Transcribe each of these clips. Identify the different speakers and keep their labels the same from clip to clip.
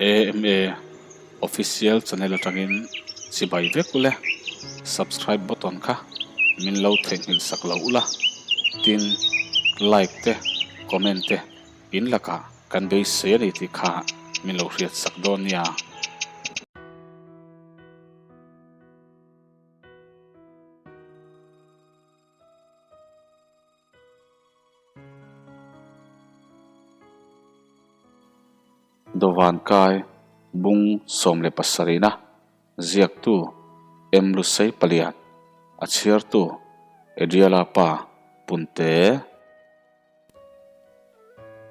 Speaker 1: AMA Official channel atangin chibai vek ule, subscribe button kha min lo theihnghilh sak lo ula, tin like te comment te in lakah kan beisei a ni tih kha min lo hriat sak dawn nia. Dawvan kai bung 17 na ziaktu M Lusei Palian a chhiartu Adriala pa Punte.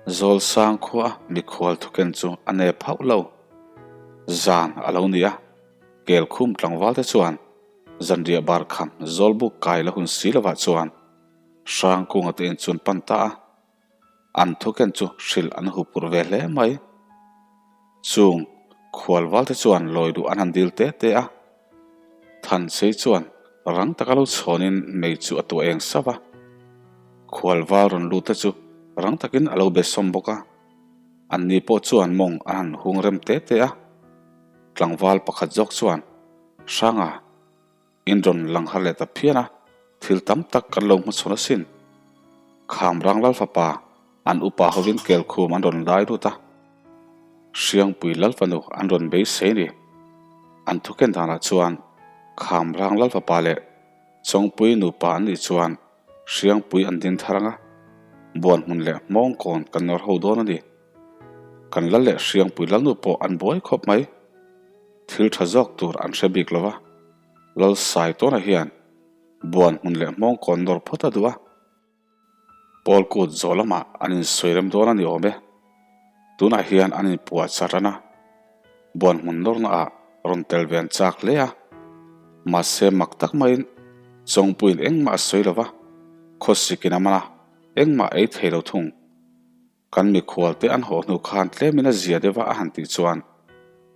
Speaker 1: Zawlsang khua mikhual thuken chu a nep hauh lo. Zan a lo ni a, Kelkhum tlangval te chuan zanriah bar kham Zawlbuk kai la hun si lovah chuan Hrangkunga te in chun pan ta a, an thuken chu hrilh an hupurh ve hle mai. Chung khualval te chuan lawi duh an han dil te te a, Thansei chuan rang taka lo chhawnin mei chu a tuah eng sauh a, khualval rawn lut te chu rang takin a lo be sawm bawk a, anni pawh chuan mawng an han hung rem te te a, tlangval pakhat zawk chuan Hranga In rawn lang har leh ta phian a, thil tam tak kan lo hmachhawn asin. Khamrang Lalfapa an upa hovin kelkhum an rawn lai lut a, Hriangpui Lalfanu an rawn beisei ni. An thuken danah chuan Khamrang Lalfapa leh Chawngpui nupa an nih chuan Hriangpui an din thar ang a, Buanhmun leh Hmawngkawn kan nawr ho dawn a ni. Kan lal leh Hriangpui Lalnu pawh an buai khawp mai. Thil tha zawk tur an hre bik lo va, Lal Saitawna hian buan hmun leh hmawngkawn nawr phawt a duh a. Pawl kut zawh lamah an insawi rem dawn a ni awm e. Tunah hian an inpuah char ran a, buan hmun nawrna ah rawn tel ve an chak hle a. Mahse mak tak maiin Chawngpuiin engmah a sawi lo va, khawsikin a man a, engmah ei thei lo thung. Kan mikhual te an haw hnu khan tlemin a zia deuh a a han tih chuan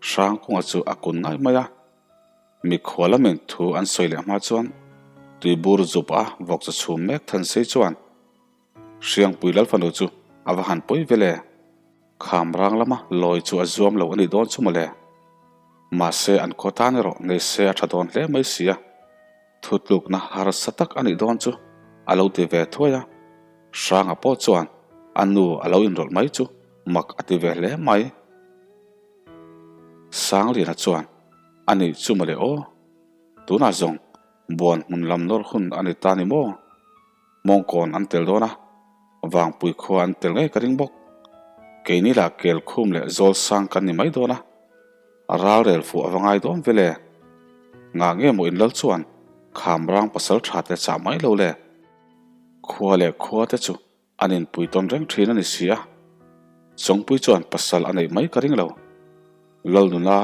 Speaker 1: Hrangkunga chu a kun ngaih mai a. Mikhual lamin thu an sawi leh hma chuan tuibur zup a vawk chu chhum mek than sei chuan Hriangpui Lalfanu chu a va han pawi vel e. Kham rang lama lawi chu a zuam lo a nih dawn chu mawle. Mahse an khaw tan erawh nei se a tha dawn hle mai si a. Thutlukna harsa tak a nih dawn chu a lo ti ve thuai a, Hranga pawh chuan a nu a lo inrawlh mai chu mak a ti ve hle mai. Sangliana chuan a nih chu mawle aw, tunah zawng buan hmun lam nawr hun a ni ta ni maw? Mawngkawn an tel dawn a, Vangpui khua an tel ngei ka ring bawk. Keini lah Kelkhum leh Zawlsang kan ni mai dawn a, ral rel fuh a va ngai dawn vel e. Ngah nge maw in lal chuan Khamrang pasal tha te chah mai lo le? Khua leh khua te chu an inpui tawn reng thin a ni si a, Chawngpui chuan pasal a neih mai ka ring lo. Lalnuna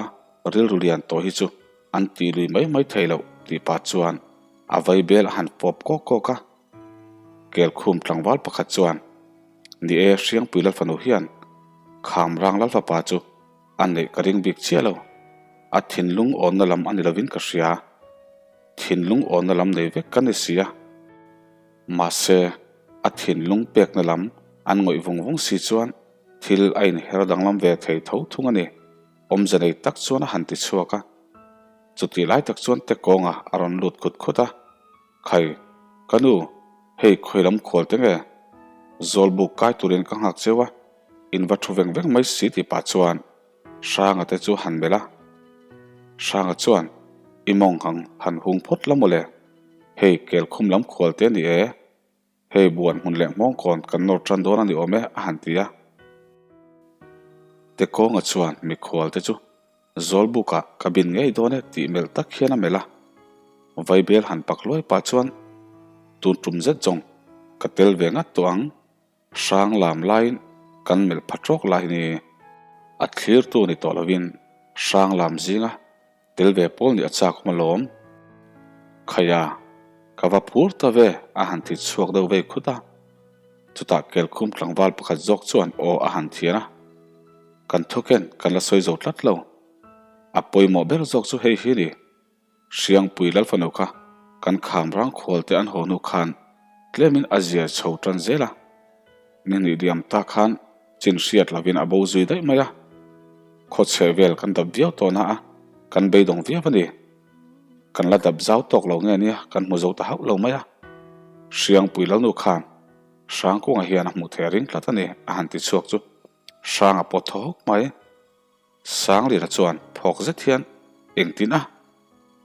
Speaker 1: rilru lian tawh hi chu an tih lui mai mai thei loh tih pah chuan a vai bel a han fawp kawk kawk a. Kelkhum tlangval pakhat chuan, Ni e, Hriangpui Lalfanu hian Khamrang Lalfapa chu a neih ka ring bik chiah lo. A thinlung awnna lam a ni lovin ka hria. Thinlung awnna lam nei vek ka ni si a. Mahse, a thinlung pekna lam an ngawih vung vung si chuan thil a inher danglam ve thei tho thung a ni. Awmze nei tak chuan a han ti chhuak a. Chutih lai tak chuan Tekawnga a rawn lut khut khut a. Khai, ka nu, hei khawi lam khual te nge? Zawlbuk kai turin ka nghak cheu a, in va thu veng veng mai si tih pah chuan Hranga te chu han melh a. Hranga chuan, I mawng hang han hung phawt la mawle, hei kelkhum lam khual te a ni e. Hei buan hmun leh hmawngkawn kan nawr tan dawn a ni awm e, a han ti a. Tekawnga chuan mikhual te chu Zawlbukah ka bin ngei dawn e tih melh tak hian a melh a. Vaibel han pak luai pah chuan tun tum zet zawng ka tel ve ngat tawh ang, hrang lam laiin kan melh pha tawk lai ni. A thlirtu ni tawh lovin hrang lam zinga Tel ve pawl nih a chak awm alawm. Khaia, ka va phur ta ve a han ti chhuak deuh vei khut a. Chutah Kelkhum tlangval pakhat zawk chuan aw a han thian a. Kan thuken kan la sawi zo tlat lo. A pawimawh ber zawk chu hei hi ni. Hriangpui Lalfanu kha kan kham rang khual te an haw hnu khan tlemin a zia chho tan zel a. Ni hnih liam ta khan chin hriat lovin a bo zui daih mai a. Khawchheh vel kan dap viau tawh na a, kan beidawng viau a ni. Kan la dap zau tawk lo nge nia kan hmu zo ta hauh lo mai a. Hriangpui Lalnu khan Hrangkunga hian a hmuh theih a ring tlat a ni a han ti chhuak chu Hranga pawh thaw hawk mai. Sangliana chuan phawk zet hian engtin a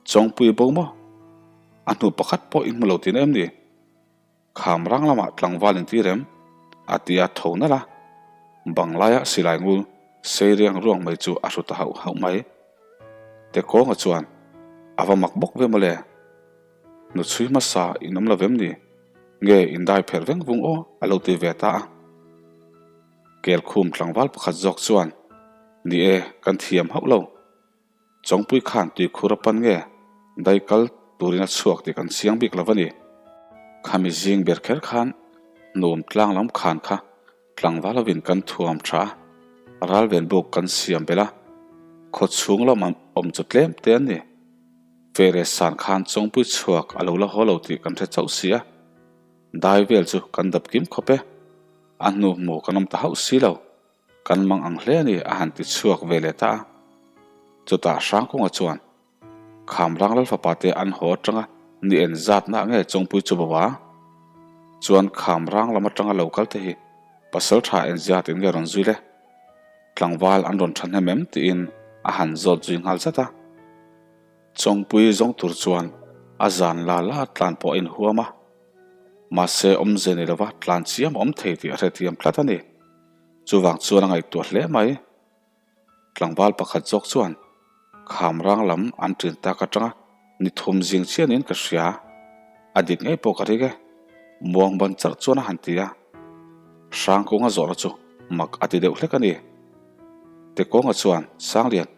Speaker 1: Chawngpui bo maw? A hnu pakhat pawh in hmu lo tihna em ni? Kham rang lamah tlangval in ti rem a ti a tho nalh a, banglaia silai ngul sei riang ruang mai chu a hru ta hauh hauh mai. Tekawnga chuan a va mak bawk ve mawle, nu chhui hmasa in awm lo vem ni, nge in dai pherh veng vung aw a lo ti ve ta a. Kelkhum tlangval pakhat zawk chuan, Ni e, kan thiam hauh lo. Chawngpui khan tuikhur a pan nge dai kal turin a chhuak tih kan chiang bik lo a ni. Khami zing ber kher khan nuam tlang lam khan kha tlangval hovin kan thuam tha a, ralven buk kan siam belh a, khaw chhung lam awm chu tlem te an ni. Fere san khan Chawngpui chhuak a lo la haw lo tih kan hre chauh si a, dai vel chu kan dap kim khawp e, a hnu hmu kan awm ta hauh si lo. Kan mang ang hle a ni a han ti chhuak ve leh ta a. Chutah Hrangkunga chuan, Khamrang Lalfapa te an haw atanga ni en zatna nge Chawngpui chu bo a? Chuan Khamrang lam atanga lo kal te hi pasal tha en ziat in nge rawn zui le? Tlangval an rawn tha hnem em? tiin a han zawt zui nghal zat a. Chawngpui zawng tur chuan a zan la la tlan pawh a inhuam a. Mahse awmze ni lova tlan chiam a awm thei tih a hrethiam tlat a ni. Chuvang chuan a ngaihtuah hle mai. Tlangval pakhat zawk chuan Khamrang lam an ṭin tak aṭanga ni thum zing chianin ka hria, a dik ngei pawh ka ring e, muang ban charh chuan a han ti a. Hrangkunga zawhna chu mak a ti deuh hlek a ni. Tekawnga chuan, Sanglian,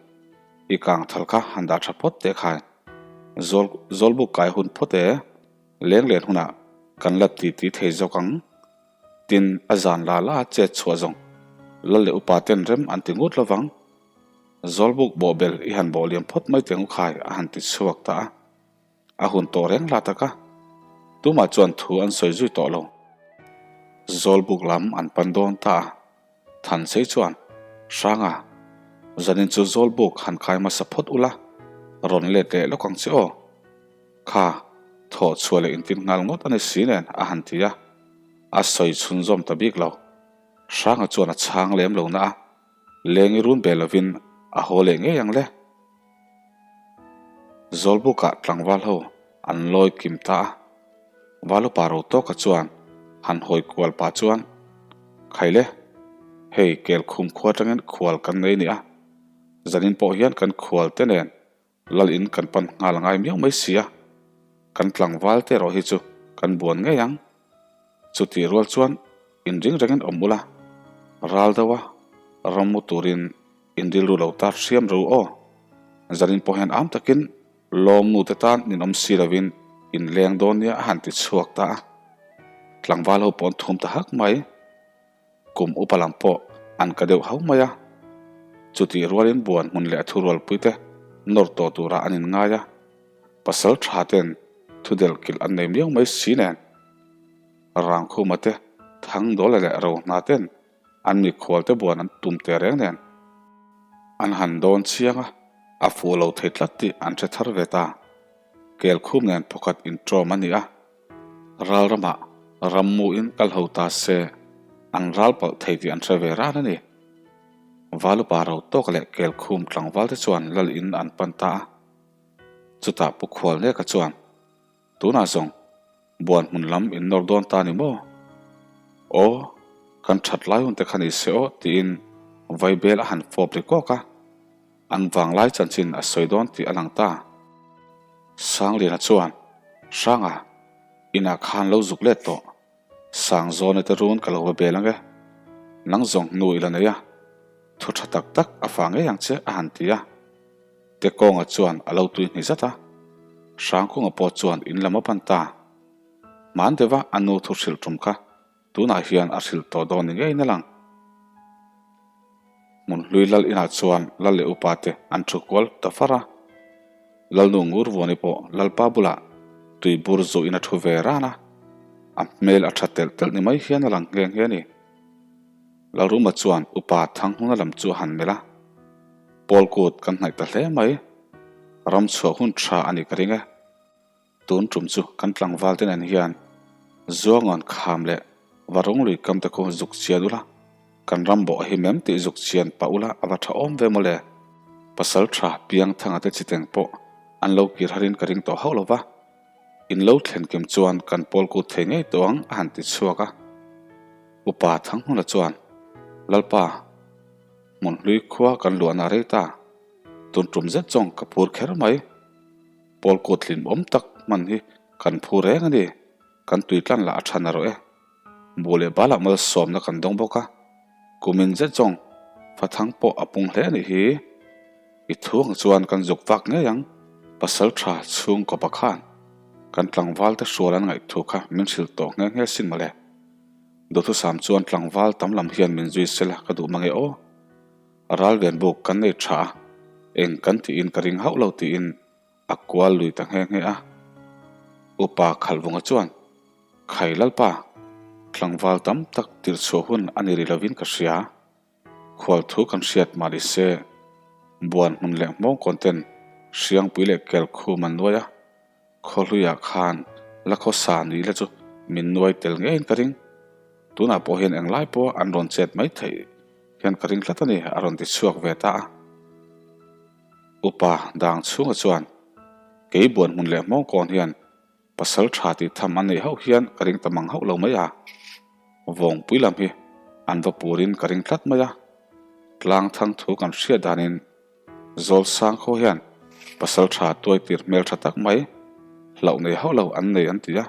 Speaker 1: i kang thal kha han dah ṭha phawt teh khai. Zawl, Zawlbuk kai hun phawt e, lenglen hunah kan la ti ti thei zawk ang. Tin, a zan la la chet chhuah zawng lal leh upa ten rem an ti ngut lovang. Zawlbuk bawhbel i han bawh liam phawt mai teng u khai a han ti chhuak ta a. A hun tawh reng la tak a. Tumah chuan thu an sawi zui tawh lo. Zawlbuk lam an pan dawn ta a. Thansei chuan, Hranga, zanin chu Zawlbuk han kai hmasa phawt ula, rawn let leh lawk ang che aw. Kha, thawh chhuah leh intin nghal ngawt a ni si nen a han ti a, a sawi chhunzawm ta bik lo. Hranga chuan a chhang lem lo na a, leng i run ve lovin a haw leh ngei ang le. Zawlbukah tlangval ho an lawi kim ta a, Valupa ro tawka chuan han hawi kual pah chuan, Khaile, hei Kelkhum khua atangin khual kan nei nia, zanin pawh hian kan khual te nen Lal in kan pan nghal ngai miau mai si a, kan tlangval te erawh hi chu kan buan ngei ang. Chutih rual chuan inring rengin awm ula, ral deuh a ram mu turin in rilru lo tar hriam ro aw. Zanin pawh hian am takin lawm nu te tan ninawm si lovin in leng dawn nia a han ti chhuak ta a. Tlangval ho pawh an thum ta hak mai. Kum upa lam pawh an ka deuh hau mai a, chutih rualin buan hmun leh a thurualpuite nawr tawh turah an inngai a, pasal tha ten thu delhkilh an nei miau mai si nen. Rangkhuma te, Thangdawla leh Rohna ten an mikhualte buan an tum teh reng nen an han dawn chiang a, a fuh lo thei tlat tih an hre thar ve ta. Kelkhum nen phawkhat inṭawm a ni a. Ral ramah rammuin kal ho ta se an ral palh thei tih an hre ve ran a ni. Valupa ro tawk leh Kelkhum tlangval te chuan lal in an pan ta a. Chutah Pu Khualneka chuan, Tunah zawng buan hmun lam in nawr dawn ta ni maw? Aw, kan that lai hun te kha ni se aw tiin vaibel a han fawp ri kawk a. An vanglai chanchin a sawi dawn tih a lang ta. Sangliana chuan, Hranga, inah khan lo zuk let tawh. Sangzawna te run ka lo va bel ang e. Nang zawng hnu i la nei a, thu tha tak tak a fa ngei ang che a han ti a. Tekawnga chuan a lo tui hni zat a. Hrangkunga pawh chuan in lam a pan ta. Hman deuha a nu thu hrilh tum kha Tunah hian a hrilh tawh dawn ni ngeiin a lang. Hmunhlui lal inah chuan lal leh upa te an thu kual ta far a. Lalnu Ngurvuani pawh Lalpa bulah tuibur zuhin a thu ve ran a, a hmel a tha telh telh ni mai hian a lang nghe nghe a ni. Lalruma chuan upa Thanghuna lam chu a han melh a. Pawl kut kan hnaih ta hle mai. Ram chhuah hun tha a nih ka ring e. Tun tum chu kan tlangval te nen hian Zuangawn kham leh Varung lui kam te khu zuk chian ula, kan ram bawh a him em tih zuk chian pah ula a va tha awm ve mawle. Pasal tha Piangthanga te chiteng pawh an lo kir harin ka ring tawh hauh lo va, in lo thlen kim chuan kan pawl kut thei ngei tawh ang a han ti chhuak a. Upa Thanghmuna chuan, Lalpa, Hmunhlui khua kan luahna rei ta, tun tum zet zawng ka phur kher mai. Pawl kut hlimawm tak hman hi kan phu reng a ni. Kan tui tlan lah a tha na rawh e. Buh leh balah malsawmna kan dawng bawk a. Kumin zet zawng Fathang pawh a pung hle a nih hi. I thu ang chuan kan zuk vak ngei ang. Pasal tha chhungkaw pa khan kan tlangval te hrual an ngaih thu kha min hrilh tawh nghe nghe sin mawle. Duhthusam chuan tlangval tam lam hian min zui sela ka duh mang e aw. Ralven buk kan nei tha a, eng kan tiin ka ring hauh lo tiin a kual lui ta nghe nghe a. Upa Khalvunga chuan, Khai Lalpa, tlangval tam tak tirhchhuah hun a ni rih lovin ka hria. Khual thu kan hriat mah ni se, buan hmun leh hmawngkawn ten Hriangpui leh Kelkhum an nuai a, Khawhluiah khan la khawsa ni la chu min nuai tel ngeiin ka ring. Tunah pawh hian englai pawh an rawn chet mai theih hian ka ring tlat a ni, a rawn ti chhuak ve ta a. Upa dang chhunga chuan, Kei buan hmun leh hmawngkawn hian pasal tha tih tham an neih hauh hian ka ring ta mang hauh lo mai a. Vawngpui lam hi an va purin ka ring tlat mai a. Tlang thang thu kan hriat danin Zawlsang khaw hian pasal tha tuai tir hmel tha tak mai hlauh nei hauh lo an nei an ti a,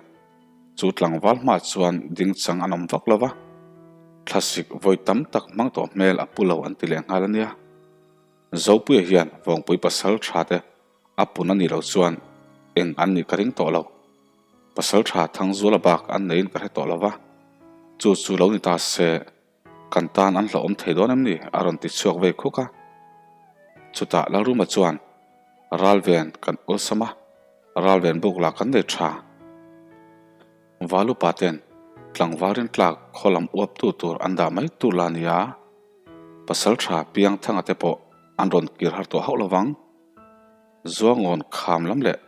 Speaker 1: chu tlangval hmah chuan ding chang an awm vak lo va, thlasik vawi tam tak hmang tawh hmel a pu lo an ti leh nghal a nia. Zopuia hian Vawngpui pasal tha te a pun a nih loh chuan eng an nih ka ring tawh lo. Pasal tha Thangzuala bak an neiin ka hre tawh lo va, chu chu lo ni ta se. Kan tan an hlauhawm thei dawn em ni? a rawn ti chhuak vei khuk a. Chutah Lalruma chuan, Ralven kan awlsam a, ralven buk lah kan nei tha. Valupa ten tlangval rintlak khaw lam uaptu tur an dah mai tur la nia. Pasal tha Piangthanga te pawh an rawn kir har tawh hauh lovang. Zuangawn kham lam leh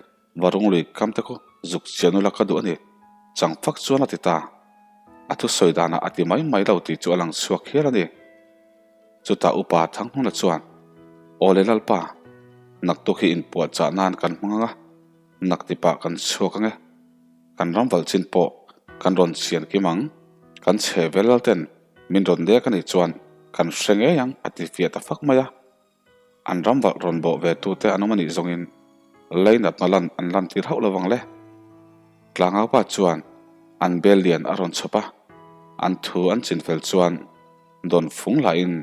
Speaker 1: Varung lui kam te khu zuk chian ula ka duh a ni, chang fak chuan a ti ta. A thusawi danah a ti mai mai lo tih chu a lang chhuak hial a ni. Chutah upa Thanghmuna chuan, Aw le Lalpa, naktuk hi inpuahchah nan kan hmang ang a, naktipah kan chhuak ang e. Kan ram valh chin pawh kan rawn chian kim ang, kan chhe vel lal ten min rawn dek a nih chuan kan hre ngei ang a ti fiah ta fak mai a. An ram valh rawn bawh ve tute an awm a nih zawngin leinatna lan an lan tir hauh lo vang le. Tlangaupa chuan an bel lian a rawn chhawp a, an thu an chin fel chuan dawn fung lahin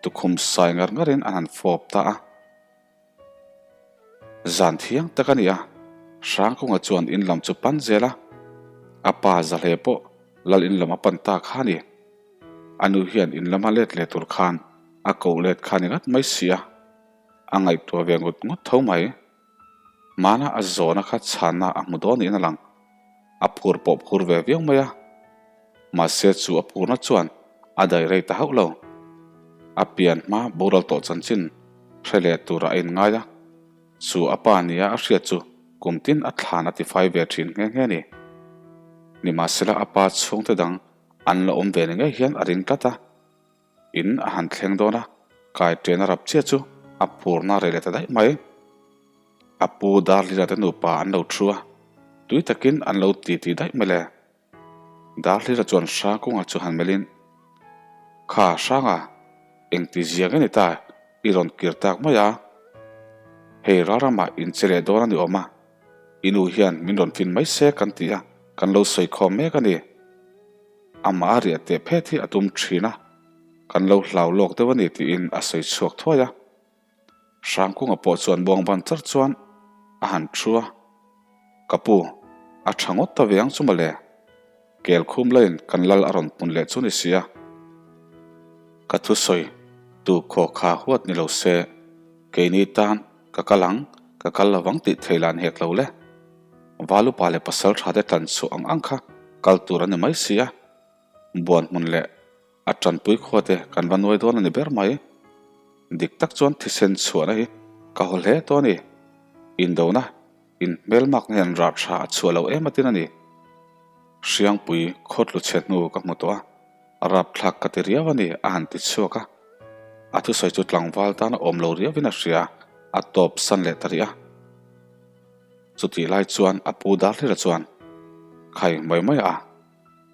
Speaker 1: tukhum sai ngar ngarin an han fawp ta a. Zan thiang tak a ni a, Hrangkunga chuan in lam chu pan zel a, a pa Zahle pawh lal in lam a pan ta kha a ni. A nu hian in lama let leh tur khan a koh let kha ni ngat mai si a, a ngaihtuah ve ngut ngut tho mai. Hmana a zawhna kha chhanna a hmu dawn niin a lang. A phur pawh phur ve viau mai a. Mahse chu a phurna chuan a daih rei ta hauh lo. A pian hma boral tawh chanchin hre leh turah a inngai a, chu a pa nia a hriat chu kum tin a thlan a tifai ve thin nghe nghe a ni. Nimahsela a pa chhungte dang an la awm ve ni ngei hian a ring tlat a. In a han thleng dawn a, kai ṭen a rap chiah chu a phurna rei leh ta daih mai. A pu Darhlira te nupa an lo thu a, tui takin an lo ti ti daih mai le. Darhlira chuan Hrangkunga chu han melhin, Kha Hranga, engti zia nge ni ta i rawn kir tak mai a? Hei ralramah in che leh dawn a ni awm a, i nu hian min rawn fin mai se kan ti a, kan lo sawi khawm mek a ni. Amah a riah teh phet hi a tum thin a, kan lo hlau lawk deuh a ni tiin a sawi chhuak thuai a. Hrangkunga pawh chuan buang ban char chuan a han thu a, Ka pu, a tha ngawt ta ve ang chu mawle. Kelkhum laiin kan lal a rawn pun leh chu ni si a. Ka thusawi tu khaw kha huat ni lo se, keini tan ka kal ang, ka kal lovang tih thei lah ni hek lo le. Valupa leh pasal tha te tlan chhuah ang ang kha kal tur a ni mai si a, buan hmun leh a tanpui khua te kan va nuai dawn a ni ber mai. Dik tak chuan thisen chhuahna hi ka haw hle tawh a ni. Indona in hmelmakna hian rah tha a chhuah lo em atin a ni. Hriangpui khawtlu chhe hnu ka hmu tawh a, a rapthlak ka ti riau a ni a han ti chhuak a. A thusawi chu tlangval tana awm lo riauin a hria, a tawp san leh ta rih a. Chutih lai chuan a pu Darhlira chuan, Khai mai mai a,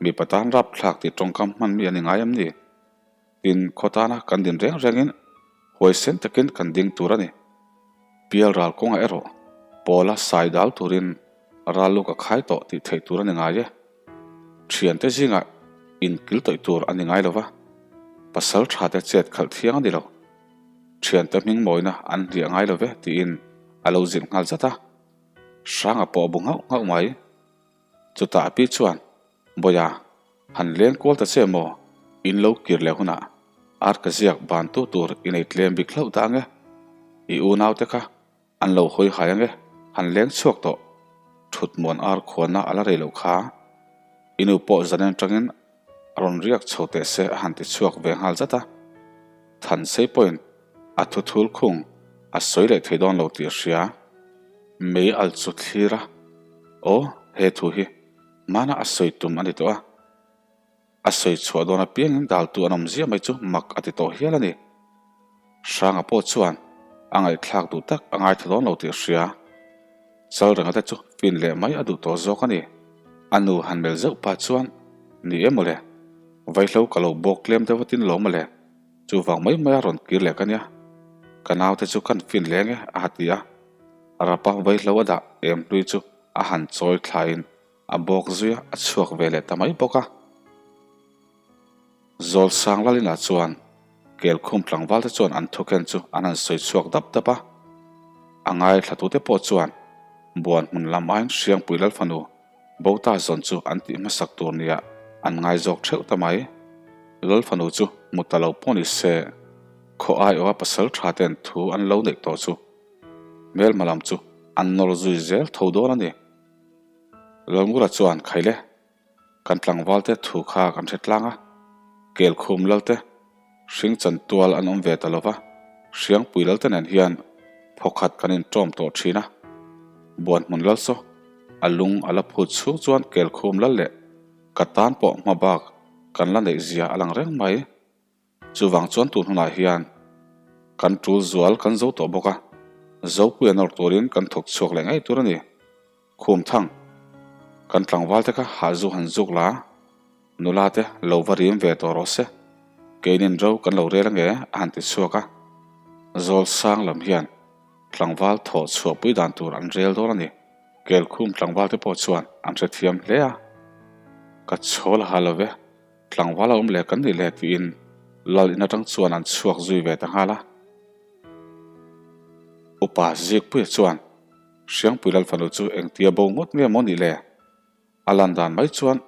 Speaker 1: mipa tan rapthlak tih tawngkam hman mi a ni ngai em ni? Tin, khaw tana kan din reng rengin huaisen takin kan ding tur a ni. Pial ral kawngah erawh pawla sai dal turin ral lu ka khai tawh tih theih tur a ni ngai e. Thiante zingah inkil tawih tur a ni ngai lo va, pasal thate chet khalh thiang a ni lo. Thiante hming mawina an hliah ngai lo ve tiin a lo zilh nghal zat a. Hranga pawh a bu nghauh nghauh mai. Chutah a pi chuan, Bawia, han leng kual ta che maw? In lo kir leh hunah ar ka ziak bantu tur i nei tlem bik hlauh dah ange. I unaute kha an lo hawi hai ange, han leng chhuak tawh. Thutmuan ar khuanna a la rei loh kha. I nu pawh zanen atangin a rawn riak chho teh se a han ti chhuak ve nghal zat a. Thansei pawhin a thu thul khung a sawi leh thei dawn lo tih a hria. Mei al chu thlir a, Aw, he thu hi hmana a sawi tum a ni tawh a. A sawi chhuah dawn apiangin daltu an awm ziah mai chu mak a ti tawh hial a ni. Hranga pawh chuan a ngaihthlak duh tak a ngaithla dawn lo tih a hria. Chalrenga te chu fin leh mai a duh tawh zawk a ni. A nu han melh zeuh pah chuan, Ni e mawle, vaihlo ka lo bawk tlem deuh atin lo mawle. Chuvang mai maia rawn kir leh ka nia, ka naute chu kan fin leng e a ha ti a, Rapa vaihlo a dah em hlui chu a han chawi thlaiin a bawk zui a, a chhuak ve leh ta mai bawk a. Zawlsang Lalina chuan Kelkhum tlangval te chuan an thuken chu an han sawi chhuak dap dap a, a ngaithlatute pawh chuan Buan hmun lam aiin Hriangpui Lalfanu Bota zawn chu an tih hmasak tur nia an ngai zawk theuh ta mai. Lal fanu chu hmu ta lo pawh ni se, khaw aiawha pasal tha ten thu an lo neih tawh chu hmelma lam chu an nawr zui zel tho dawn a ni. Lalngura chuan Khaile, kan tlangvalte thu kha kan hre tlang a, Kelkhum Lalte Hring chantual an awm ve ta lo va, Hriangpui Lalte nen hian phawkhat kan inṭawm tawh ṭhin a. Buanhmun Lal saw a lung a la phut chhung chuan Kelkhum Lal leh ka tan pawh hma bak kan la neih zia a lang reng mai. Chuvang chuan tun hunah hian kan ṭul zual kan zo tawh bawk a, Zopuia nawr turin kan thawk chhuak leh ngei tur a ni. Khum thang, kan tlangval te kha hah zu han zuk la, nula te lo va rim ve tawh rawh se, keinin ro kan lo rel ange a han ti chhuak a. Zawl sang lam hian tlangval thawh chhuahpui dan tur an rel dawn a ni. Kelkhum tlangval te pawh chuan an hrethiam hle a, Ka chhawl ha lo ve, tlangval a awm leh kan nih le tiin lal in atang chuan an chhuak zui ve ta nghal a. Upa Zikpuia chuan Hriangpui Lalfanu chu engtia bo ngawt nge maw nih le? A lan dan mai chuan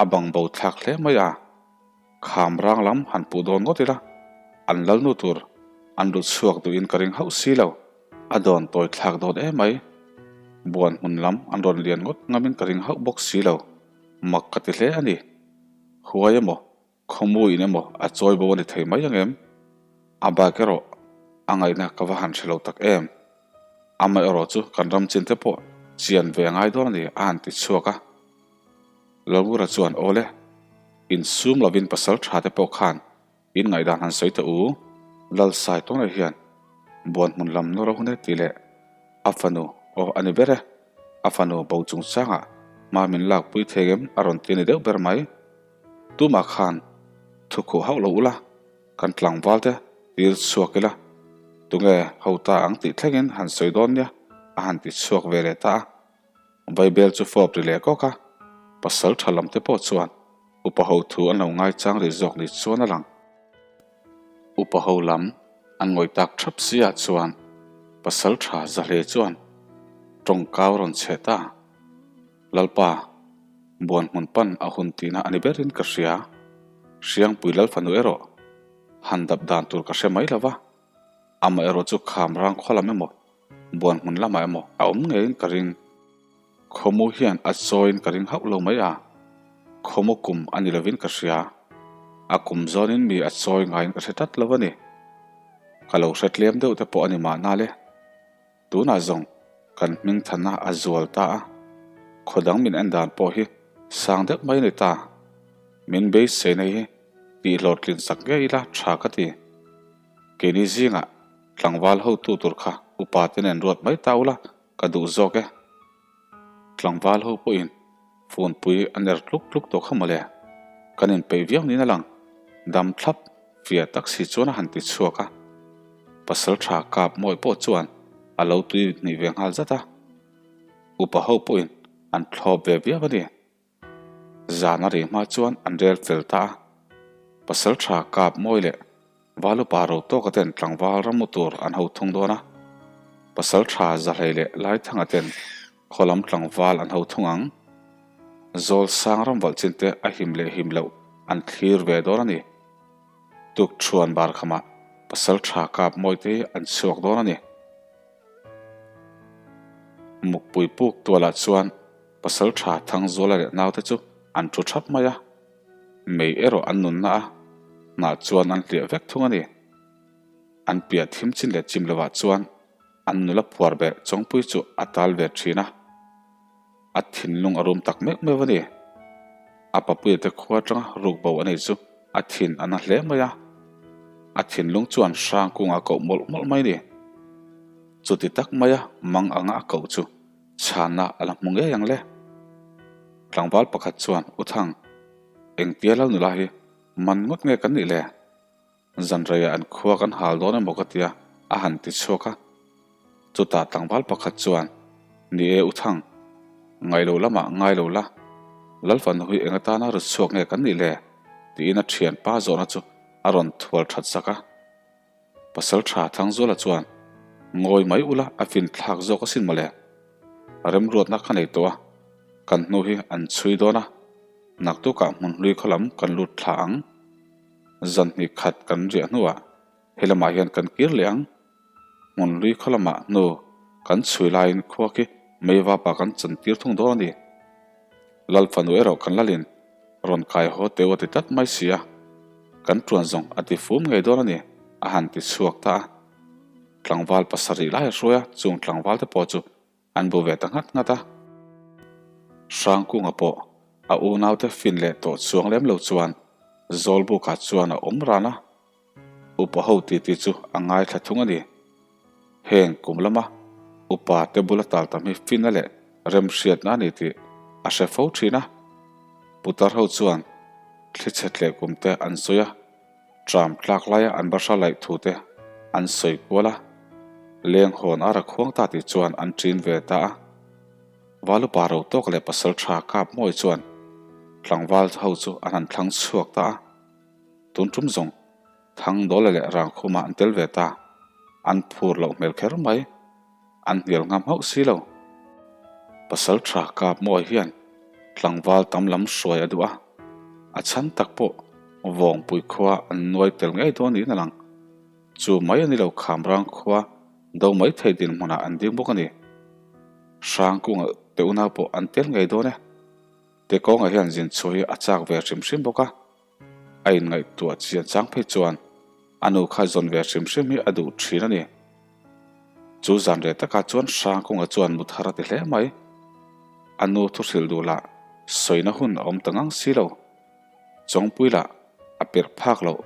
Speaker 1: a bang bo thlak hle mai a, kham rang lam han puh dawn ngawt ila, an lalnu tur an lut chhuak duhin ka ring hauh si lo. A dawn tawi thlak dawn em mai. Buan hmun lam an rawn lian ngawt ngamin ka ring hauh bawk si lo. Mak ka ti hle a ni. Huai emaw? Khawmu in emaw a chawi bo a ni thei mai ang em? A bike erawh a ngaihna ka va han hre lo tak em? Amaherawh chu kan ram chin te pawh chian ve a ngai dawn a ni a han ti chhuak a. Lalngura chuan Awle, insum lovin pasal tha te pawh khan in ngaihdan han sawi teh u, Lalsai Tawngleh hian buan hmun lam nawr a hun e tih leh a fanu aw a ni ber e, a fanu bo chungchangah hma min lakpui thei em a rawn ti a ni deuh ber mai. Tumah khan thu khuh hauh lo ula, kan tlangval te tir chhuak ila, tunge ho ta ang tih thlengin han sawi dawn nia a han ti chhuak ve leh ta a. Vaibel chu fawp ri leh kawk a, pasal tha lam te pawh chuan upa ho thu an lo ngaichang rih zawk ni chuan a lang. Upa ho lam an ngawih tak thap si ah chuan pasal tha Zahle chuan tawngkau rawn cheh ta. Lalpa, buan hmun pan a hun tihna a ni berin ka hria. Hriangpui Lalfanu erawh han dap dan tur ka hre mai lo va, amaherawh chu kham rang khaw lam emaw, buan hmun lamah emaw a awm ngeiin ka ring. Khawmu hian a chawiin ka ring hauh lo mai a, khawmu kum a ni lovin ka hria. A kum zawnin mi a chawi ngaiin ka hre tlat lo a ni. Ka lo hre tlem deuh te pawh a ni mahna le. Tunah zawng kan hming thanna a zual ta a, khaw dang min en dan pawh hi sang deuh mai a ni ta. Min beiseina hi tihhlawhtlin sak ngei ila tha ka ti. Keini zingah tlangval hotu tur kha upa te nen ruat mai ta ula ka duh zawk e. Tlangval ho pawhin funpui a ner tluk tluk tawh kha mawle. Kan inpeih viau niin a lang. Dam thlap fiah tak si chuan a han ti chhuak a. Pasal tha kap mawi pawh chuan a lo tui hnih ve nghal zat a. Upa ho pawhin an thlawp ve viau a ni. Zan a rih hma chuan an rel fel ta a, pasal tha kap mawi leh Valupa ro tawka ten tlangval rammu tur an ho thung dawn a, pasal tha Zahlei leh Laithanga ten khaw lam tlangval an ho thung ang. Zawl sang ramvalh chin te a him leh him loh an thlir ve dawn a ni. Tuk thuan bar khamah pasal tha kap mawi te hi an chhuak dawn a ni. Mukpui puk tualah chuan Pasal tha Thangzuala leh naute chu an thu thap mai a, mei erawh an nunna a hnah chuan an hliah vek thung a ni. An piah thim chin leh chim lovah chuan an nula phuar beh Chawngpui chu a tal ve thin a, a thinlung a rum tak meuh meuh a ni. A papuia te khua atanga ruk bo a nei chu a thin a na hle mai a, a thinlung chuan hrang kungah a koh mawlh mawlh mai a ni. Chuti tak maia mang anga a koh chu Chhanna a la hmu ngei ang le. Tlangval pakhat chuan, U Thang, engtia lal nula hi man ngawt nge kan nih le? Zanreiah an khua kan hal dawn emaw ka tia a han ti chhuak a. Chutah tlangval pakhat chuan, Ni e U Thang, ngaih lo lamah ngai lo la, Lalfanu hi eng atana rut chhuak nge kan nih le? tiin a thianpa zawhna chu a rawn thual that sak a. Pasal tha Thangzuala chuan, Ngawi mai ula a fin thlak zawk asin mawle. Remruatna kha nei tawh a, kan hnu hi an chhui dawn a, naktukah hmun hlui khaw lam kan lut thla ang. Zan hnih khat kan riah hnuah he lamah hian kan kir leh ang. Hmun hlui khaw lamah hnu kan chhui laiin khua khi meivapa kan chantir thung dawn a ni. Lal fanu erawh kan lalin rawn kai haw teu a ti tlat mai si a, kan tuan zawng a ti fum ngei dawn a ni, a han ti chhuak ta a. Tlangval pasarih lai a hruai a, chung tlangval te pawh chu an bu ve ta nghat nghat a. Hrangkunga pawh a unaute fin leh tawh chuang lem lo chuan Zawlbukah chuan a awm ran a. Upa ho titi chu a ngaithla thung a ni. Heng kum lama upa te bula tal tam hi fina leh remhriatna a ni tih a hre fo thin a. Putar ho chuan thli chhe tleh kum te an sawi a, tram tlak laia an bahra laih thu te an sawi kual a, leng hawn a ra khuang ta tih chuan an ṭin ve ta a. Valupa ro tawk leh pasal tha kap mawi chuan tlangval ho chu an han thlang chhuak ta a. Tun tum zawng Thangdawla leh Rangkhuma an tel ve ta. An phur loh hmel kher mai. An hnial ngam hauh si lo. Pasal tha kap mawi hian tlangval tam lam hruai a duh a. A chhan tak pawh Vawngpui khua an nuai tel ngei dawn niin a lang. Chu mai a ni lo Khamrang khua do mai thei dinhmunah an ding bawk a ni. Hrangkunga te unau pawh an tel ngei dawn e. Tekawnga hian zin chhuah hi a chak ve hrim hrim bawk a. A inngaihtuah chian chang phei chuan a nu kha zawn ve hrim hrim hi a duh thin a ni. Chu zan reh takah chuan Hrangkunga chuan mut har a ti hle mai. A nu thu hrilh duh lah sawina hun a awm ta ngang si lo. Chawngpui lah a perh phak loh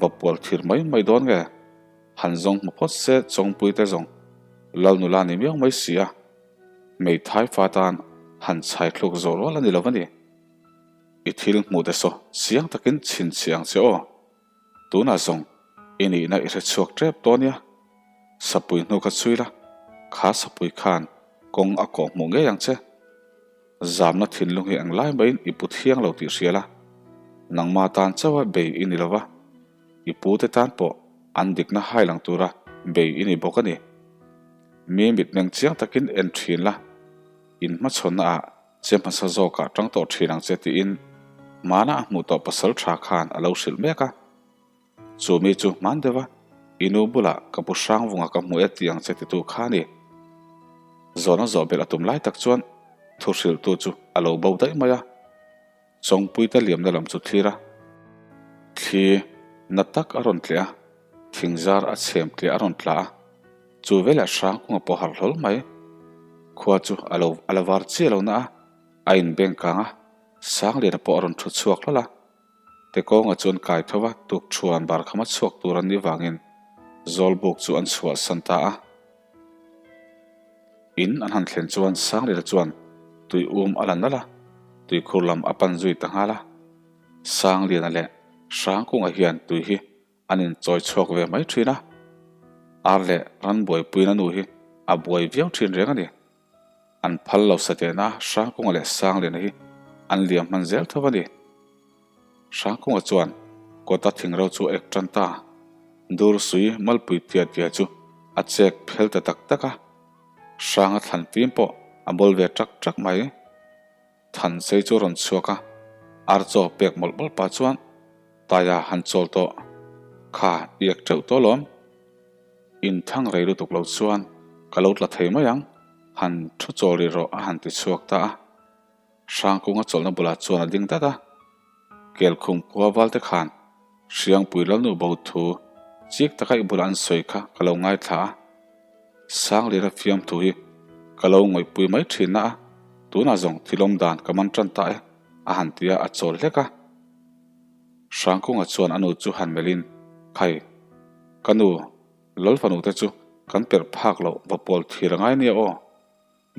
Speaker 1: va pual thir mai mai dawn nge? Han zawng hmu phawt se Chawngpui te zawng lal nula ni miau mai si a, hmeithai fa tan han chhai thluk zawh rual a ni lo a ni. I thil hmuh te saw chiang takin chhinchhiah ang che aw. Tunah zawng i nihna i hre chhuak tep tawh nia. Sapui hnu kha chhui la, kha sapui khan kawng a kawh hmuh ngei ang che. Zamna thinlung hi englai maiin i pu thiang lo tih hria la. Nangma tan chauha bei i ni lova, i pute tan pawh an dikna hai lang tura bei i ni bawk a ni. Mi mitmeng chiang takin en thin la, in hmachhawnna ah Che hmasa zawkah tang tawh thin ang che tiin hmana a hmuh tawh pasal tha khan a lo hrilh mek a. Chu mi chu hman deuh a, i nu bulah ka pu Hrangvunga ka hmu e ti ang che titu kha a ni. Zawhna zawh belh a tum lai tak chuan thu hrilhtu chu a lo bo daih mai a. Chawngpuite liamna lam chu thlir a. Thli na tak a rawn tleh a. Thingzar a chhem tliah a rawn tla a, chu velah Hrangkunga pawh harh hlawl mai. Khua chu a lo a la var chiah lo na a, a inbeng kang a, Sangliana pawh a rawn thu chhuak hlawl a. Tekawnga chuan kai tho va, tukṭhuan barkhama chhuak tur an nih vangin Zawlbuk chu an chhuahsan ta a. In an han thlen chuan Sangliana chuan tui um a la nalh a, tuikhur lam a pan zui ta nghal a. Sangliana leh Hrangkunga hian tui hi an inchawi chhuak ve mai thin a, ar leh ran buaipuina nu hi a buai viau thin reng a ni. An phal lo satehna Hrangkunga leh Sangliana hi an liam hman zel tho a ni. Hrangkunga chuan kawta thingro chu a ek tan ta. Dur sui malpui tia tia chu a chek phel ta tak tak a, Hranga thlan fim pawh a bawl ve ṭak ṭak mai. Thansei chu a rawn chhuak a, ar chaw pek mawlh mawlh pah chuan Taia han chawl tawh. Kha i ek teuh tawh alawm. Inthang rei lutuk lo chuan ka lo tla thei mai ang, han thu chawl rih rawh a han ti chhuak ta a. Hrangkunga chawlhna bulah chuan a ding dat a. Kelkhum khua valte khan Hriangpui Lalnu bo thu chik taka i bulah an sawi kha ka lo ngaithla a. Sanglira fiamthu hi ka lo ngawihpui mai thin na a, tunah zawng thilawm dan ka man tan ta e a han ti a, a chawl hlek a. Hrangkunga chuan a nu chu han melhin, Khai, ka nu, Lalfanu te chu kan perh phak loh va pawl thir a ngai nia aw.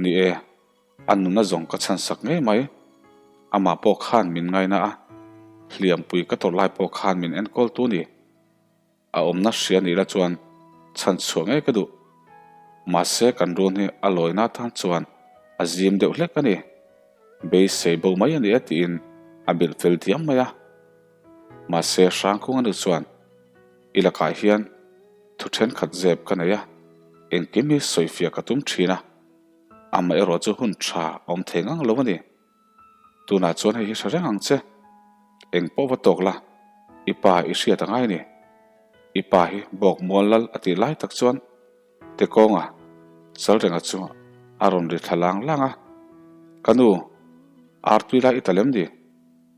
Speaker 1: Ni e, a nuna zawng ka chhan sak ngei mai. Amah pawh khan min ngaina a, hliampui ka tawrh lai pawh khan min enkawl tu ni. A awmna hria nih la chuan chhan chhuah ngei ka duh. Mahse kan run hi a lawina atan chuan a zim deuh hlek a ni. Beisei bo mai a ni e tiin a bilh fel diam mai a. Mahse Hrangkhung a nu chuan i lakah hian thu thenkhat zep ka nei a, engkim hi sawifiah ka tum thin a, amaherawh chu hun tha a awm thei ngang lo a ni. Tunah chuan hei hi hre reng ang che. Eng pawh va tawk la, i pa i hriat a ngai a ni. I pa hi bawk mual lal a tih lai tak chuan Tekawnga Chalrenga chu a rawn ri thla lang lang a, Ka nu, artui lai i ta lem ni?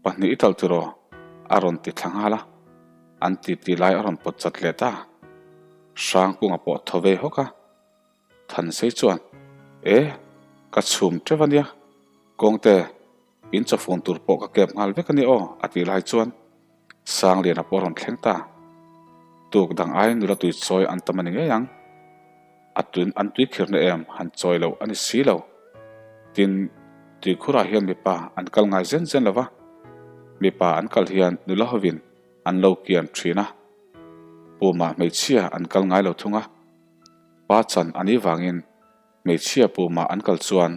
Speaker 1: Pahnih i talh tiraw? a rawn ti thla nghal a, an titi lai a rawn pawt chat leh ta. Hrangkunga pawh thaw ve hawk a. Thansei chuan, E, ka chhum teuh a nia, kawngte, in chawfun tur pawh ka kep nghal vek a nia aw, a tih lai chuan Sangliana pawh a rawn thleng ta. Tuk dang aiin nula tui chawi an tam a ni ngei ang. A tun an tui khirna em han chawi loh a ni si lo. Tin, tuikhurah hian mipa an kal ngai zen zen lo va, mipa an kal hian nula hovin an lo kian thin a, pumah hmeichhia an kal ngai lo thung a. Pa chan a nih vangin hmeichhia pumah an kal chuan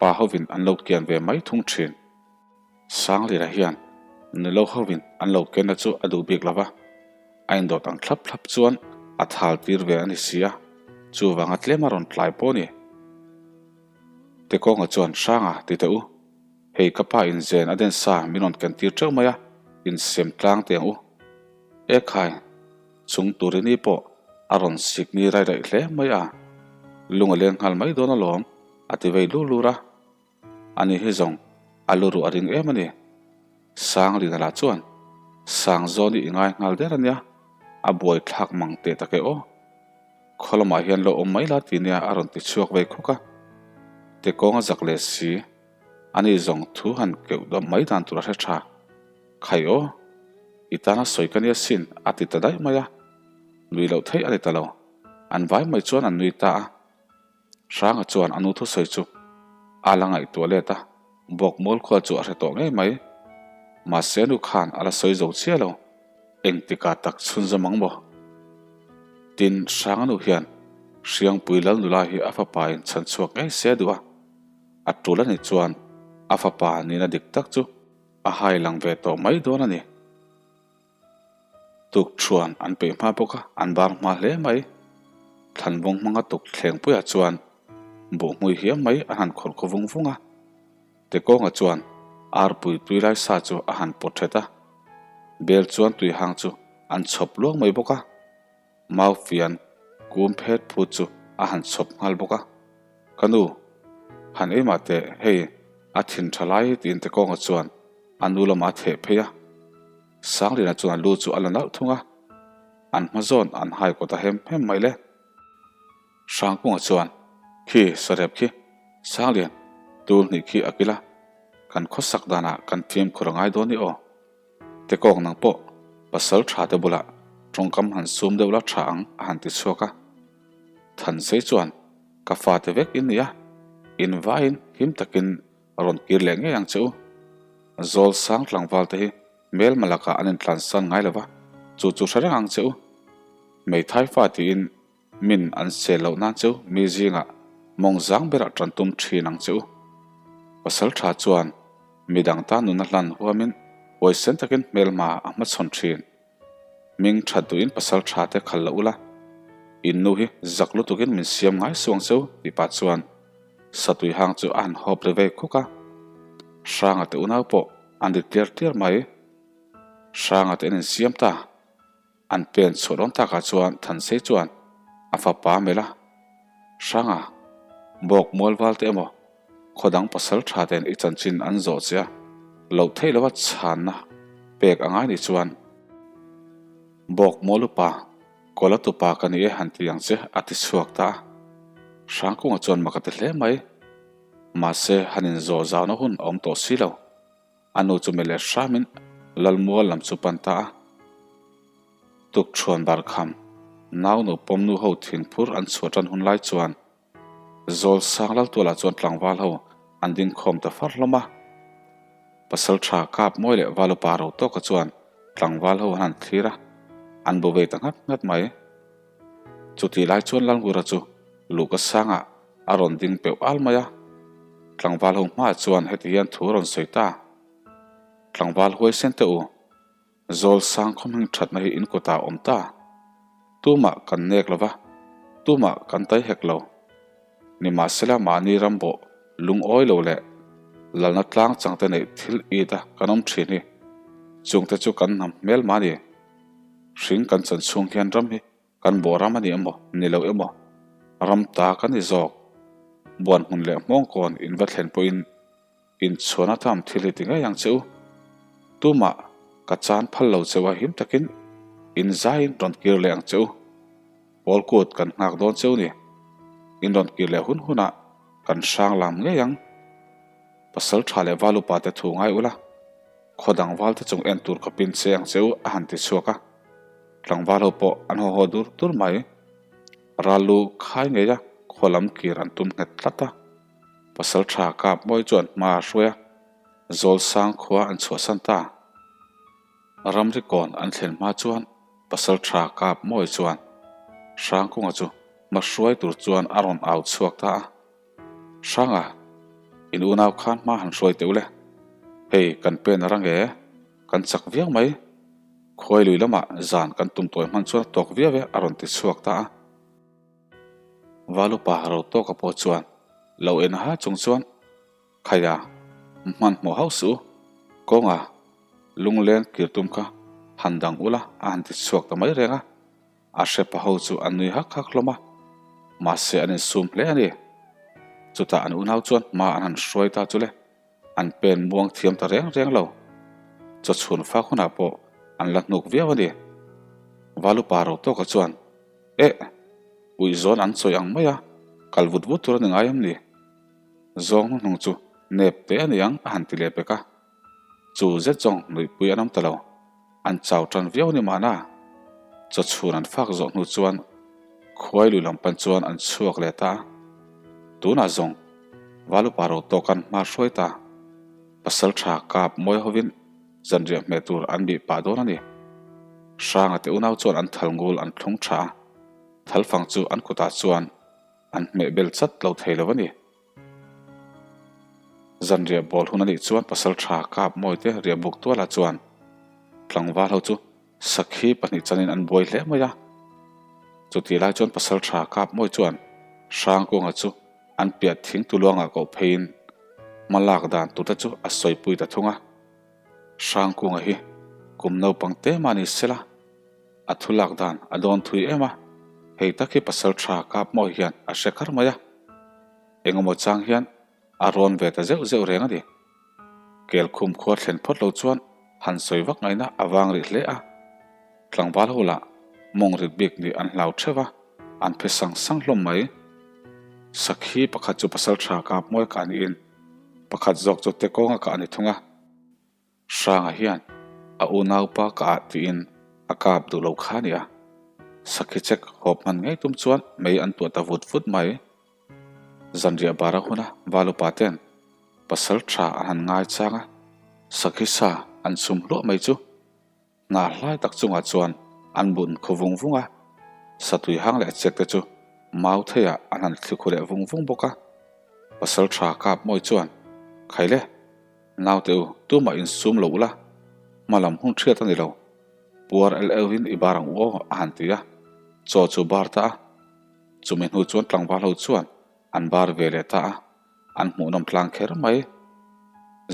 Speaker 1: pa hovin an lo kian ve mai thung thin. Sanglira hian nilo hovin an lo kenna chu a duh bik lo va, a indawt ang thlap thlap chuan a thal tir ve a ni si a, chuvanga tlem a rawn tlai pawh a ni. Tekawnga chuan Hranga ti teh u, hei ka pa inzen a den sa min rawn ken tir teuh mai a, insem tlang teh ang u. Ekhai! Chung Turini pawh a rawn sikni rai raih hle mai a, lung a leng nghal mai dawn alawm, a ti vei lur lur a. Ani hi zawng a lu ruh a ring em a ni. Sanglina lah chuan, Sangzawn i ngai nghal der a nia, a buai thlak mang teh tak e aw. Khaw lamah hian lo awm mai la ti nia a rawn ti chhuak vei khawk a. Tekawnga zak leh si, ani zawng thu han keuh dawm mai dan tur a hre tha. Khai aw, i tana sawi ka nia sin a ti ta daih mai a, nui loh theih a ni ta lo. An vai mai chuan an nui ta a. Hranga chuan a nu thusawi chu a la ngaihtuah let a, bawk mual khua chu a hre tawh ngei mai. Mahse nu khan a la sawi zo chiah lo. Engtikah tak chhunzawm ang maw? Tin, Hranga nu hian Hriangpui Lalnula hi a fapa in chhan chhuak ngei se duh a, a tul a nih chuan a fapa nihna dik tak chu A hai lang ve tawh mai dawn a ni. Tuk thuan an peih hma bawk a, an bar hma hle mai. Thlanvawng hmanga tuk thlengpuiah chuan buh hmui hiam mai an han khawrh khaw vung vung a. Tekawnga chuan arpui tui lai sa chu a han pawt thet a, bel chuan tui hang chu an chhawp luang mai bawk a. Mau fian kum phet phut chu a han chhawp nghal bawk a. Ka nu, han ei mah teh, hei a thin tha lai tiin Tekawnga chuan a nu lamah a theh phei a. Sangliana chuan a lu chu a la nalh thung a. An hma zawn an hai kaw ta hem hem mai le. Hrangkunga chuan, Khi, sarep khi, Sanglian, tul hnih khi a kil a, kan khawsak danah kan fimkhur a ngai dawn ni aw. Tekawk nang pawh pasal tha te bulah tawngkam han sum deuh la tha ang a han ti chhuak a. Thansei chuan, Ka fate vek in ni a, in vaiin him takin rawn kir leh ngei ang che u. Zawl sang tlangval te hi hmelma lakah an intlansan ngai lo va, chu chu hre reng ang che u. Hmeithai fa tiin min an sel loh nan che u mi zingah mawng zang berah tan tum thin ang che u. Pasal tha chuan midang tan nuna hlan huamin huaisen takin hmelma a hmachhawn thin. Hming that duhin pasal tha te khal lo ula, in nu hi zak lutukin min siam ngai suh ang cheu tih pah chuan satui hang chu a han hawp ri vei khuk a. Hranga te unau pawh an ri tliar tliar mai. Hranga te an insiam ta. An pen chhuah dawn takah chuan Thansei chuan a fapa a melh a, Hranga, bawk mual val te emaw Khaw dang pasal tha ten i chanchin an zawh che a, loh theih lova chhanna pek a ngai nih chuan Bawk mawl upa, Kawla tupa ka ni e han ti ang che a ti chhuak ta a. Hrangkunga chuan mak a ti hle mai. Mahse han inzawh zauna hun a awm tawh si lo. A nu chu melh leh hramin Lalmual lam chu pan ta a. Tukṭhuan barkham, naunu pawmnu ho thingphur an chhuah ṭan hun lai chuan Zawl sang Laltualah chuan tlangval ho an ding khawm ta far hlawm a. Pasal tha kap mawi leh val upa ro tawka chuan tlangval ho an han thlir a, an bu vei ta nghat nghat mai. Chutih lai chuan Lalngura chu luhka sangah a rawn ding peuh al mai a. Tlangval ho hmaah chuan heti hian thu a rawn sawi ta, Tlangval huaisen teh u, Zawl sang khaw hming thatna hi in kutah a awm ta. Tumah kan nek lo va, tumah kan tai hek lo. Nimahsela mahni ram bawh lungawi lo leh lalna tlang changte neih thil it a kan awm thin hi chungte chu kan hnam hmel mah a ni. Hring kan chan chhung hian ram hi kan bawh ram a ni emaw ni lo emaw ram ta kan ni zawk. Buan hmun leh hmawngkawn in va thlen pawhin Inchhuan atam thil hi ti ngei ang che u. Tumah ka chan phal lo cheu a him takin in zaiin rawn kir leh ang che u. Pawl kut kan nghak dawn cheu ni. In rawn kir leh hun hunah kan hrang lam ngei ang. Pasal tha leh val upa te thu ngai ula, khaw dang val te chung en tur ka pin che ang che u a han ti chhuak a. Tlangval ho pawh an haw haw dur dur mai. Ral lu khai ngei a khaw lam kir an tum nghet tlat a. Pasal tha kap mawi chuan hma a hruai a, Zawlsang khua an chhuahsan ta. Ramri kawn an thlen hma chuan Pasal tha kap mawi chuan Hrangkunga chu hma hruai tur chuan a rawn au chhuak ta a, Hranga, in unau khan hma han hruai teh ule, hei kan pen a rang e, kan chak viau mai, khuai lui lamah zan kan tum tawi hman chuan a tawk viau e a rawn ti chhuak ta a. Valupa ro tawka pawh chuan lo en ha chung chuan Khaia hmanhmawh hauh suh u, kawnga lungleng kir tum kha han dang ula a han ti chhuak ta mai reng a, a hrepa ho chu an nui hak hak hlawm a, mahse an insum hle a ni. Chutah an unau chuan hma an han hruai ta chu le, an pen muang thiam ta reng reng lo. Chawchhun fak hunah pawh an la hnuk viau a ni. Valupa ro tawka chuan Eh! Uih zawn an chawi ang mai a, kal vut vut tur a ni ngai em ni? Zawng hnuhnung chu nep te a ni ang a han ti leh pek a. Chu zet zawng nuihpui an awm ta lo. An chau tan viau ni mahna. Chawchhun an fak zawh hnu chuan khuai lui lam pan chuan an chhuak leh ta a. Tunah zawng Valupa ro tawk an hma hruai ta. Pasal tha kap mawi hovin Zanriah hmeh tur an bih pah dawn a ni. Hranga te unau chuan an thal ngul an thlung tha a, thalfang chu an kutah chuan an hmeh bel chat lo thei lo a ni. Zanriah bawl hun a nih chuan pasal tha kap mawi te riah buk tualah chuan tlangval ho chu sakhi pahnih chanin an buai hle mai a. Chutih lai chuan pasal tha kap mawi chuan Hrangkunga chu an piah thing tuluangah koh pheiin hma lak dan turte chu a sawipui ta thung a. Hrangkunga hi kum naupang te mah ni sela, a thu lak dan a dawn thui em a, hei tak hi pasal tha kap mawi hian a hre kar mai a, engemaw chang hian a rawn ve ta zeuh zeuh reng a ni. Kelkhum khua thlen phawt lo chuan han sawi vak ngaihna a vang rih hle a, tlangval ho lah. Mawng rit bik nih an hlau theuh a, an phe sang sang hlawm mai. Sakhi pakhat chu pasal tha kap mawi kah niin pakhat zawk chu te kawnga kah a ni thung a. Hranga hian a unaupa kah ah tiin a kap duh lo kha a ni a. Sakhi chek hawp hman ngei tum chuan mei an tuah ta vut vut mai. Zanriah bara huna Valupa ten pasal tha an han ngai chang a, sakhi sa an chhum hluah mai chu. Hna hlai tak chungah chuan an bun khu vung vung a, satui hang leh chek te chu mau theiah an han thli khu leh vung vung bawk a. Pasal tha kap mawi chuan, Khaile, naute u, tumah insum lo ula, hma lam hun hriat a ni lo, puar el euhin i bar ang u aw, a han ti a, chaw chu bar ta a. Chumi hnu chuan tlangval ho chuan an bar ve leh ta a. An hmuhnawm tlang kher mai.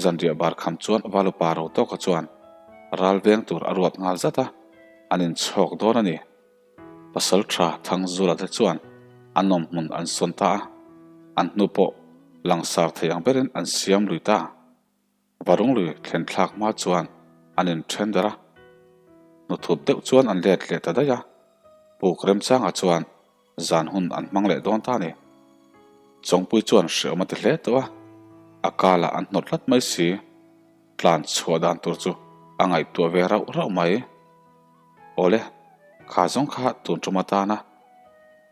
Speaker 1: Zanriah bar kham chuan Valupa ro tawka chuan ral veng tur a ruat nghal zat a, an inchhawk dawn a ni. Pasal tha Thangzula te chuan a nawm hmun an sawn ta a, an hnu pawh langsar thei ang berin an siam lui ta. Varunglui thlen thlak hma chuan an inthen der a, hnuthup deuh chuan an let leh ta daih a, puk remchangah chuan zan hun an hmang leh dawn ta a ni. Chawngpui chuan hreawm a ti hle tawh a, a kalah an hnawt hlat mai si, tlan chhuah dan tur chu a ngaihtuah ve rauh rauh mai. Awle, kha zawng kha tun tum atana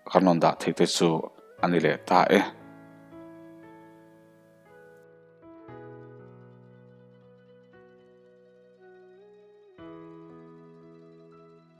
Speaker 1: kan rawn dah theih te chu a ni leh ta e.